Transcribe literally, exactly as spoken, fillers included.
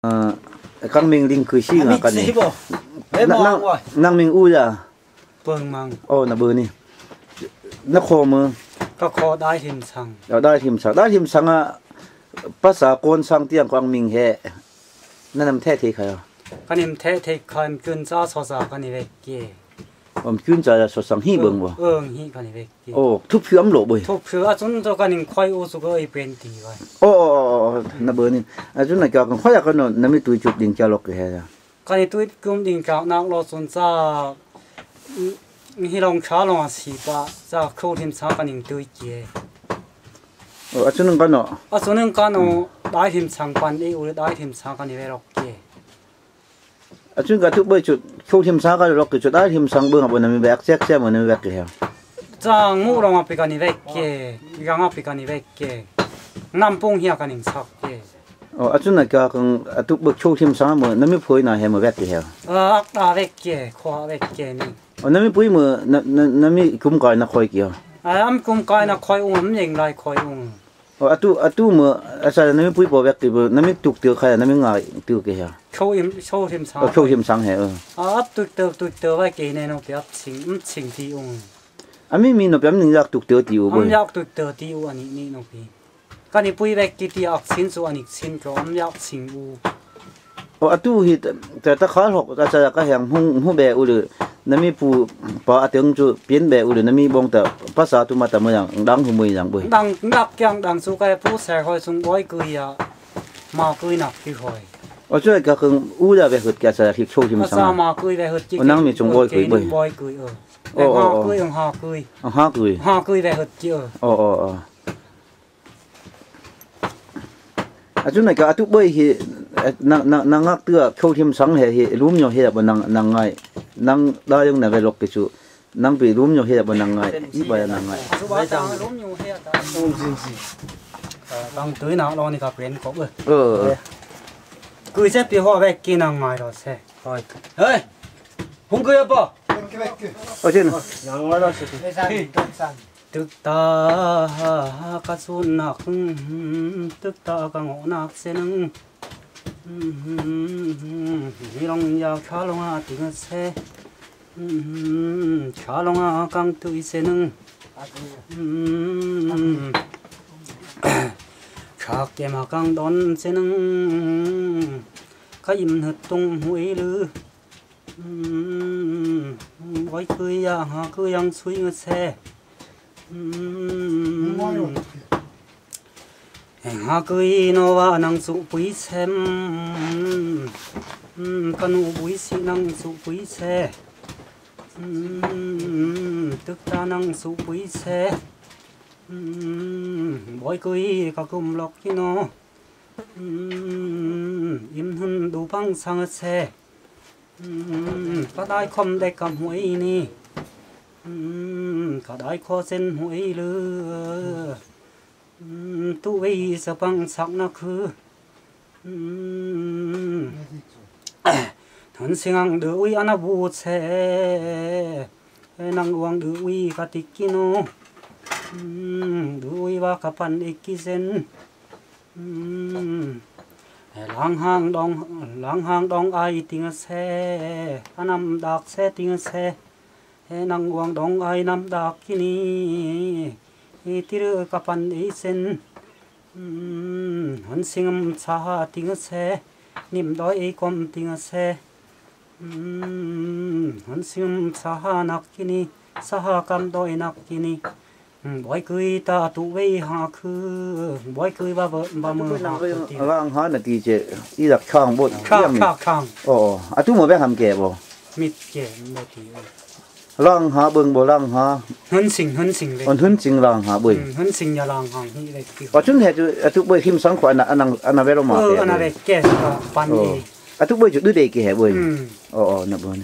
Ơ, ꞌcắng ꞌminh ꞌlịnh ꞌcứ ꞌsịn ꞌnga ꞌcắn ꞌnị. Năng ꞌminh ú da. Pơng măng. Ô, ꞌna báu ꞌnị. ꞌNa khô ꞌmự. ꞌCọ khô Đai Thim Săng. Ơ, Đai Thim Săng. Đai Thim Săng ꞌnị, ꞌpá sa ꞌcốn Săng ꞌtiêng ꞌcọ ꞌminh ꞌhế. ꞌNa ꞌnặm ꞌtẹ ꞌtếng khay. ꞌCắn ꞌnặm ꞌtẹ ꞌtếng khay ꞌcứn ꞌchạ so sa ꞌcắn ꞌnị ꞌvạy ꞌkê. Ôm ꞌcứn ꞌchạ so sa hí bơng bô. Ơ, hí ꞌcắn ꞌnị ꞌvạy ꞌkê. Ô, thúp ꞌsư ꞌmá ꞌlộ bơi. Thúp ꞌsư, ơ, ꞌchún ꞌchọ ꞌcắn ꞌnị khói ú ꞌsư ꞌcọ ꞌi pên ti ꞌvạy. Ô, ô, ô, ô, ꞌna báu ꞌnị. Ơ, ꞌchún ꞌnị ꞌcọ ꞌcắn khói ꞌcọ ꞌnị, ꞌnặm ꞌmí tui chụp đinh ꞌchạ ꞌlộc kê ꞌhế. ꞌCắn ꞌnị tui ꞌcứn đinh ꞌchạ ꞌnạk ꞌlộc ꞌchún ꞌchạ. Hí ꞌlống ꞌchạ ꞌlống ꞌsịt ꞌpá, ꞌchạ khâu Thim Săng ꞌcắn ꞌnị tui ꞌkê. Ô, ơ, ꞌchún ꞌnị ꞌcắn ꞌnị. Ơ, ꞌchún ꞌnị ꞌcắn ꞌnị, Đai Thim Săng păn ꞌi ú, Đai Thim Săng ꞌcắn ꞌnị ꞌvạy ꞌlộc kê. Ơ, ꞌchún ꞌcọ thúp bơi ꞌchụ, khâu Thim Săng ꞌcọ ꞌlộc kê ꞌchụ, Đai Thim Săng bơng ꞌnị bô ꞌnặm ꞌmí ꞌvạy ꞌchẹk ꞌchẹk ꞌmự ꞌnặm ꞌmí ꞌvạy kê ꞌhế. ꞌChạ ꞌngụ ꞌlống ꞌmá ꞌpi ꞌcắn ꞌnị ꞌvạy ꞌkê, ꞌgáng ꞌmá ꞌpi ꞌcắn ꞌnị ꞌvạy ꞌkê. ꞌNặm ꞌpứng ꞌhia ꞌcắn ꞌnị ꞌsặc ꞌkê. Ô, ơ, ꞌchún ꞌnị ꞌcọ ꞌcắn, ơ, thúp bơi khâu Thim Săng ꞌmự, ꞌnặm ꞌmí phuối ꞌnị ꞌhế ꞌmự ꞌvạy kê ꞌhế. Ơ, ꞌcọ ꞌvạy ꞌkê, khua ꞌvạy ꞌkê ꞌnị. Ô, ꞌnặm ꞌmí phuối ꞌmự, ꞌnặm, ꞌnặm, ꞌnặm ꞌmí ꞌcum ꞌcoi ꞌnị khói ꞌkê ꞌhế. Ơ, ꞌcum ꞌcoi ꞌnị khói ú, ꞌmá ꞌnhính lai khói ú. Ô, ơ, ꞌtụ, ơ, ꞌtụ ꞌmự, ơ, ꞌchạ ꞌnặm ꞌmí phuối báu ꞌvạy kê bô, ꞌnặm ꞌmí tuk tưa khay, ꞌnặm ꞌmí ngả tuk kê ꞌhế. Khâu Thim, khâu Thim Săng. Ô, khâu Thim Săng ꞌhế, ơ. Ơ, ꞌpứng tuk tưa, tuk tưa ꞌvạy kê ꞌnị ꞌnọng ꞌpi, ꞌchịn, ꞌchịn ti ú. Ơ, ꞌmí ꞌmí ꞌnọng ꞌpi ꞌnị ꞌnhính ꞌdạk tuk tưa ti ú bơi. ꞌNhính ꞌdạk tuk tưa ti ú ꞌnị ꞌnị ꞌnọng ꞌpi. ꞌCắn ꞌnị phuối ꞌvạy kê ti ꞌhặc ꞌsịn ꞌchụ ꞌnị ꞌsịn ꞌchọ ꞌnhính ꞌdạk ꞌsịn ú. Ô, ơ, ꞌtụ hít, ꞌchạ ꞌta khá ꞌlộc, ꞌchạ ꞌchạ ꞌcọ ꞌhéng ꞌhung, ꞌhung bê ú ꞌlứ, ꞌnặm ꞌmí phu, ꞌpá ꞌa tớng ꞌchụ piến bê ú ꞌlứ, ꞌnặm ꞌmí bông ta, ꞌpá sa ꞌtụ ꞌmá ta ꞌmự ꞌnhắng, đăng ꞌhụ ꞌmự ꞌnhắng bơi. Đăng, đăng ꞌkiăng đăng ꞌchụ ꞌcọ phu sẻ khói ꞌsung bói ꞌcư ꞌnị. ꞌMá ꞌcư ꞌnị ꞌcư khói. Ô, ꞌchụ ꞌcọ ꞌcắn ú da ꞌvạy ꞌhớt ꞌcọ ꞌchạ ꞌhịt khâu Thim Săng. ꞌCọ ꞌmá ꞌcư ꞌvạy ꞌhớt ꞌkê. Ô, ꞌnặm ꞌmí ꞌchung bói ꞌcư bơi. Bói ꞌcư, ơ. Ô, ô, ô. ꞌCọ ꞌcư, ꞌcọ ꞌcư. ꞌCọ ꞌcư. ꞌCọ ꞌcư ꞌvạy ꞌhớt ꞌkê, ơ. Ô, ô, ô. Ơ, ꞌchún ꞌnị ꞌcọ ꞌtụ bơi hí, ơ, ꞌnăng, ꞌnăng, ꞌnăng ꞌngặc tưa, khâu Thim Săng ꞌhế hí, ꞌlum ꞌnhó hí báu ꞌnăng, ꞌnăng ꞌngai. ꞌNăng đa ꞌdọn ꞌnị ꞌvạy ꞌlộc kê ꞌchụ. ꞌNăng ꞌpi ꞌlum ꞌnhó hí báu ꞌnăng ꞌngai. Í báu ꞌnăng ꞌngai. Ơ, ꞌcắn tui ꞌnạ ꞌlọ ꞌnị ꞌcọ pên ꞌcọ bơi. Ơ, ơ. ꞌCư ꞌchí ꞌpi ꞌhọ ꞌvạy kê ꞌnăng ꞌngai ꞌlọ ꞌsê. Ơi. Ơi. ꞌHung ꞌcư ꞌpọ. Ô, ꞌchịn. ꞌNăng ꞌngai ꞌlọ ꞌsê. Tức ta ꞌcọ ꞌsún ꞌnặc, tức ta ꞌcọ ngộ ꞌnặc ꞌsê ꞌnưng. Hí ꞌlống dao ꞌchạ ꞌlống ꞌa ꞌtếng ꞌsê. ꞌChạ ꞌlống ꞌa ꞌcắng tui ꞌsê ꞌnưng. ꞌChạ kem ꞌa ꞌcắng đón ꞌsê ꞌnưng. ꞌCọ im ꞌhựt ꞌtong ꞌhuối ꞌlứ. Bói ꞌcư ꞌnhá ꞌcư ꞌnhắng ꞌsúi ꞌngớt ꞌsê. ꞌHéng ꞌhá ꞌcư ꞌnọ ꞌva ꞌnăng ꞌsụ púi ꞌsê. ꞌCọ ꞌnụ búi ꞌsị ꞌnăng ꞌsụ púi ꞌsê. Tức ta ꞌnăng ꞌsụ púi ꞌsê. Bói ꞌcư ꞌcọ ꞌcum ꞌlộc ꞌnị ꞌnọ. Im ꞌhưn đu ꞌpăng săng ꞌsê. ꞌCọ đai khom đe cắp ꞌhuối ꞌnị. ꞌCọ đai khô ꞌsên ꞌhuối ꞌlứ. ꞌTụ ꞌvạy sa ꞌpăng sắc ꞌnặc ꞌhứ. ꞌHướn ꞌsịn ꞌnăng đư ꞌuy ăn ꞌna bu ꞌsê. ꞌNăng uang đư ꞌuy ꞌcọ ti ꞌkí ꞌnô. Đư ꞌuy ꞌva ꞌcọ păn ꞌi ꞌkí ꞌsên. Lang hang đong, lang hang đong ai ꞌtếng ꞌsê. Ăn ꞌnặm đak ꞌsê ꞌtếng ꞌsê. ꞌNăng uang đong ai ꞌnặm đak ꞌkí ꞌnị. ꞌTí ꞌlư ꞌcọ păn ꞌi ꞌsên. ꞌHướn ꞌsịn ꞌnặm sa ha ꞌtếng ꞌsê. ꞌNim đói ꞌcóm ꞌtếng ꞌsê. ꞌHướn ꞌsịn ꞌnặm sa ha ꞌnặc ꞌkí ꞌnị. Sa ha căm đói ꞌnặc ꞌkí ꞌnị. Bói ꞌcư ta ꞌtụ ꞌvạy ꞌhạ ꞌcư. Bói ꞌcư ꞌva ꞌva ꞌmự ꞌhạ ꞌcư ti. Lang hang ꞌnị ti ꞌchớ. Í dak khang bôt. Khang, khang, khang. Ô, ô. Ơ, ꞌtụ ꞌmự ꞌvạy ꞌhăm kẻ bô. Mít kẻ ꞌmự ti. Lang hang bơng bô lang hang. ꞌHướn ꞌsịn, ꞌhướn ꞌsịn ꞌvạy. Ôn ꞌhướn ꞌsịn lang hang bơi. ꞌHướn ꞌsịn ꞌnhá lang hang ꞌhị ꞌvạy. Ô, ꞌchún ꞌhế ꞌtụ, ꞌtụ bơi Thim Săng khua ꞌnạ, ꞌnạ, ꞌnạ ꞌvạy ꞌlô ꞌmạ. Ơ, kẻ ꞌnạ bơi. ꞌVạy kẻ păn ꞌnị. Ô. Ơ, ꞌtụ bơi ꞌchụ đư đe kẻ ꞌhế bơi. Ô, ô, ꞌnạ bơi ꞌnị.